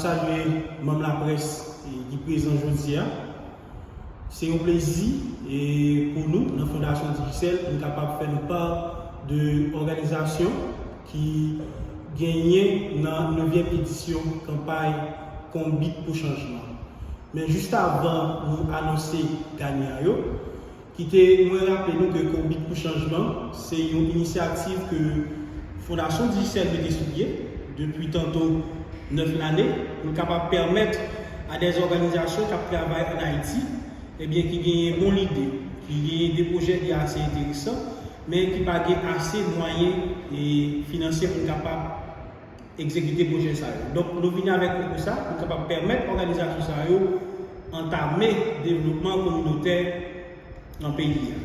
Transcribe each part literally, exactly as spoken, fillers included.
Salye manm laprès ki prezan jodi a. Se yon plezi pou nou nan Fondasyon Digicel pou n kapab fè nou pa de òganizasyon ki genyen nan nevyèm edisyon kanpay Konbit pou Chanjman. Men jis avan nou anonse ganyan yo, kite mwen raple nou ke Konbit pou Chanjman se yon inisyativ ke Fondasyon Digicel mete sou pye depi tanto nèf lane pou l kapab pèmèt a dè òganizasyon k ap travay ann Ayiti, ebyen, ki genyen bon lide, ki genyen de pwojè ki ase enteresan, men ki pa gen ase mwayen e finansye pou n kapab egzekite pwojè sa yo. Donk, nou vini avèk konkou sa pou n kapab pèmèt òganizasyon sa yo antame devlopman kominotè nan peyi a.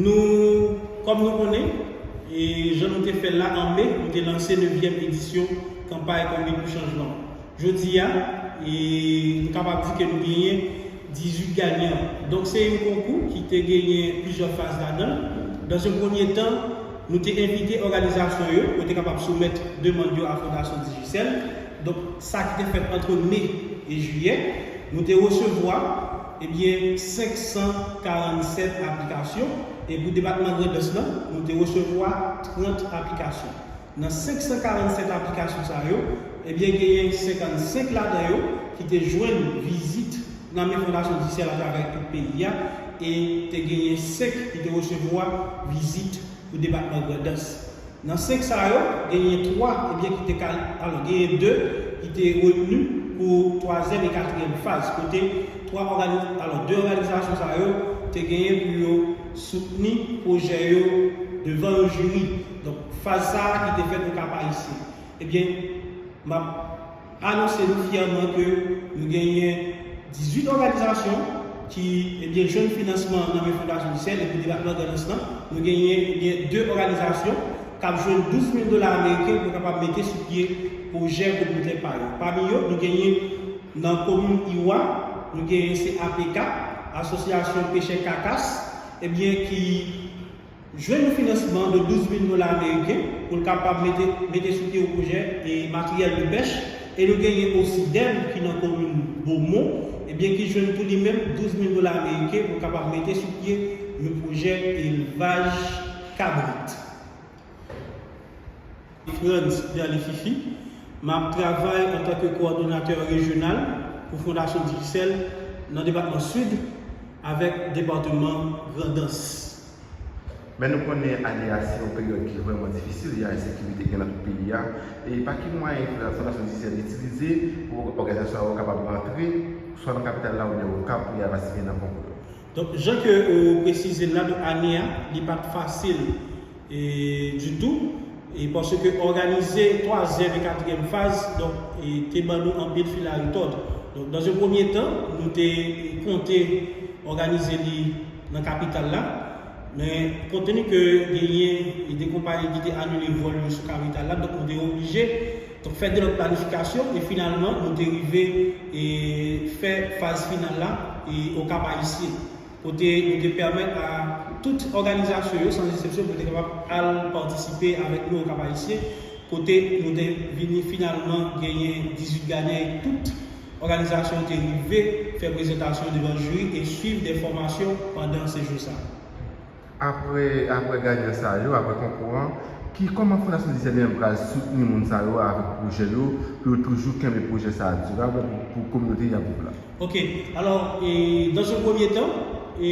Nou, kòm nou konnen, e jan nou te fè l la an me, nou te lanse nevyèm edisyon kanpay Konbit pou Chanjman. Jodi a, e nou kapab di ke nou genyen dizuit ganyan. Donk, se yon konkou ki te genyen plizyè faz ladan l. Dans un premier temps, nou te envite òganizasyon yo pou yo te kapab soumèt demann yo a Fondasyon Digicel. Donk, sa ki te fèt antre me e jiyè, nou te resevwa, ebyen, senk san karannsèt aplikasyon, e pou depatman Grandans lan, nou te resevwa trant aplikasyon. Nan senk san karannsèt aplikasyon sa yo, ebyen, genyen senkannsenk ladan yo ki te jwenn vizit nan men Fondasyon Digicel atravè tout peyi a, e te genyen senk ki te resevwa vizit pou depatman Grandans. Nan senk sa yo, genyen twa, ebyen, ki te kal-, alò, genyen de ki te retni pou twazyèm e katriyèm faz, kote twa ògani-, alò, de òganizasyon sa yo te genyen pou yo soutni pwojè yo devan yon jiri. Donk, faz sa a ki te fèt Okap Ayisyen. Ebyen, m ap anonse nou fyèman ke nou genyen dizuit òganizasyon ki, ebyen, jwenn finansman nan men Fondasyon Digicel, epi depatman Grandans lan, nou genyen, ebyen, de òganizasyon k ap jwenn douz mil dola ameriken pou kapab mete sou pye pwojè kominotè pa yo. Pami yo, nou genyen nan komin Iwa, nou genyen se A P K, Asosyasyon Pechè Kakas, ebyen, ki jwenn yon finansman de douz mil dola ameriken pou l kapab mete, mete sou pye yon pwojè e materyèl de pèch, e nou genyen osi Dèm ki nan komin Bomon, ebyen, ki jwenn tou li menm douz mil dola ameriken pou l kapab mete sou pye yon pwojè elvaj kabrit. Frantz Berly Fifi, m ap travay antanke kowòdonatè rejyonal pou Fondasyon Digicel nan depatman Sid avèk depatman Grandans. Men nou konnen ane a se yon peryòd ki vrèman difisil, gen ensekirite gen nan tout peyi a. E pa ki mwayen Fondasyon Digicel itilize pou òganizasyon sa yo kapab rantre swa nan kapital la oubyen Okap pou y al patisipe nan konkou yo? Donk, jan ke ou presize l la, donk, ane a, li pa t fasil e, ditou, e paske òganize twazyèm e katriyèm faz, donk, e, te ban nou anpil fil a retòd. Donk, dans un premier temps, nou te konte òganize li nan kapital la, men kont teni ke genyen de konpayi ki te anile vòl yo sou kapital la, donk, nou te oblije, donk, fè de lòt planifikasyon, e finalman, nou te rive, e, fè faz final la, e, Okap Ayisyen. Kote nou te pèmèt a tout òganizasyon yo, san eksepsyon, pou te kapab al patisipe avèk nou Okap Ayisyen, kote nou te vini finalman genyen dizuit ganyan e tout òganizasyon yo te rive fè prezantasyon devan jiri e swiv de fòmasyon pandan sejou sa. Apre, apre ganyan sa yo, apre konkou an, ki, kòman Fondasyon Digicel li menm pral soutni moun sa yo avèk pwojè yo pou yo toujou kenbe pwojè sa a dirab pou, pou kominote y ap viv la? Ok, alò, e, dans un premier temps, e,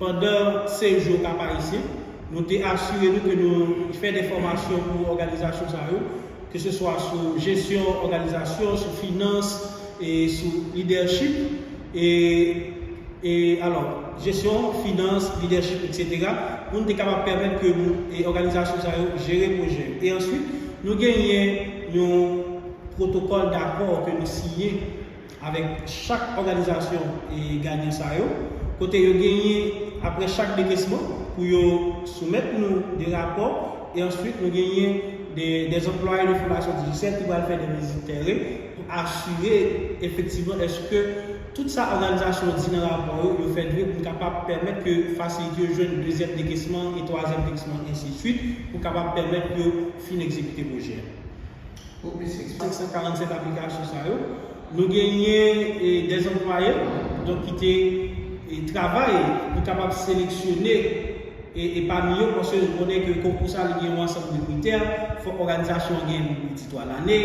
pandan sejou Okap Ayisyen, nou te asire nou ke nou fè de fòmasyon pou òganizasyon sa yo, ke se swa sou jesyon òganizasyon, sou finans, e sou lidèchip, e, e, alò, jesyon, finans, lidèchip, etsetera, pou n te kapab pèmèt ke nou, e, òganizasyon sa yo jere pwojè yo. E answit, nou genyen yon pwotokòl dakò ke nou siyen avèk chak òganizasyon e ganyan sa yo, kote yo genyen, apre chak dekesman, pou yo soumèt nou de rapò, e answit nou genyen de, de anplwaye de Fondasyon Digicel ki pral fè de vizit tèren pou asire efektivman èske tout sa òganizasyon yo di nan rapò yo, yo fèt vre, pou n kapab pèmèt ke fasilite yo jwenn dezyèm dekesman e twazyèm dekesman, ensidswit, pou kapab pèmèt yo fin egzekite pwojè a. Senk san karannsenk aplikasyon sa yo, nou genyen e, de anplwaye donk, ki te e, travay pou kapab seleksyone e, e pami yo, paske nou konnen ke konkou sa li gen yon ansanm de kritè. Fòk òganizasyon an gen minimòm twa lane,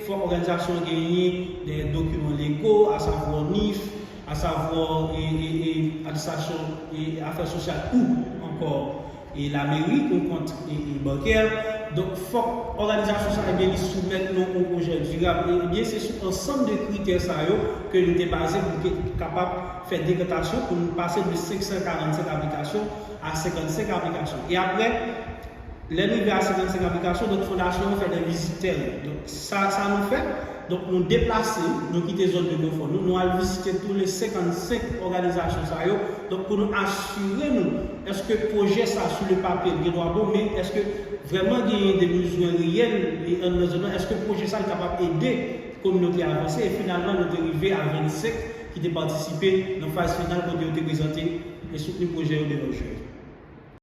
fòk òganizasyon an genyen de dokiman lego, asavwa nif, asavwa e, e, e, administrasyon e afè sosyal ou ankò e lameri, yon kont e, e bankè. Donk, fòk òganizasyon sa ebyen li soumèt nou yon pwojè dirab. Ebyen, se sou ansanm de kritè sa yo ke nou te baze pou nou te kapab fè dekantasyon pou nou pase de senk san karannsenk aplikasyon a senkannsenk aplikasyon. E apre, lè nou rive a senkannsenk aplikasyon, donk fondasyon an fè de vizitè. Donk, sa, sa nou fè, donk nou deplase, nou kite zòn de konfò nou, nou al vizite tou le senkannsenk òganizasyon sa yo, donk pou nou asire nou, èske pwojè sa sou le papye gen dwa bon, men èske vrèman genyen de bezwen reyèl e anndan zòn nan, èske pwojè sa l kapab ede kominote a avanse, e finalman nou te rive a vennsenk ki te patisipe nan faz final kote yo te prezante e soutni pwojè yo devan jij.